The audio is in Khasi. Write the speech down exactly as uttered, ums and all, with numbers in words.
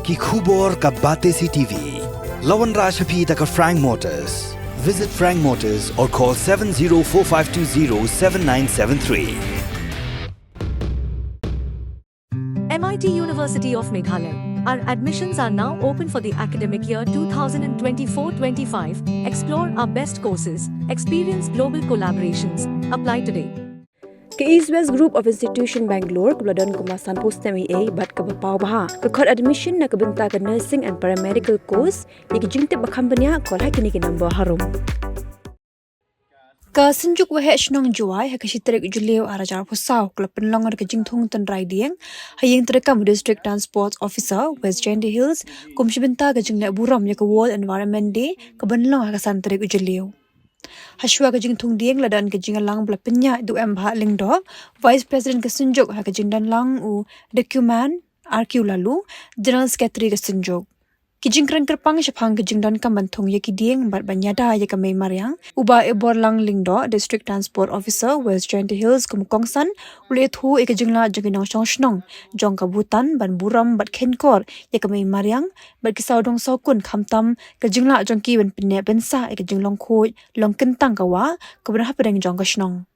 Ki khubor ka Batesi T V. La wanrah sha phi da ka Frank Motors. Visit Frank Motors or call seven zero four five two zero seven nine seven three. M I T University of Meghalaya. Our admissions are now open for the academic year two thousand twenty-four twenty-five. Explore our best courses, experience global collaborations. Apply today. Ka East West Group of Institution Bangalore kaba la don kumba sanphew snem eiei bad kaba paw bha ka khot admission na ka bynta ka nursing and paramedical course. Ïa ki jingtip ba kham bniah call ha kine ki number harum. Ka Synjuk Waheh Shnong Jowai ha ka shi tarik Jylliew ar hajar arphew saw ka la pynlong da ka jingthung tynrai dieng ha ïing treikam District Transport Officer West Jaintia Hills kum shi bynta ka jingleh burom ïa ka World Environment Day ka ban long ha ka san tarik Jylliew. Hashwa ka jingthung dieng la don ka jingïalang ba la pynïaid da u M Bhah Lyngdoh, Vice President ka Synjuk, ha ka jingdon lang u Dekuman R Q Laloo, General Secretary ka Synjuk. Ki jingkren kyrpang shaphang ka jingdonkam ban thung ïa ki dieng bad ban ïada ïa ka mei mariang, u Bah Iborlang Lyngdoh, District Transport Officer West Jaintia Hills, kum u kongsan u la ïathuh ïa ka jinglah jong ki nongshong shnong jong ka Bhutan ban burom bad kheiñkor ïa ka mei mariang bad ki sawdong sawkun, khamtam ka jinglah jong ki ban pynneh pynsah ïa ka jinglong khuid long kyntang ka wah kaba don hapdeng jong ka shnong.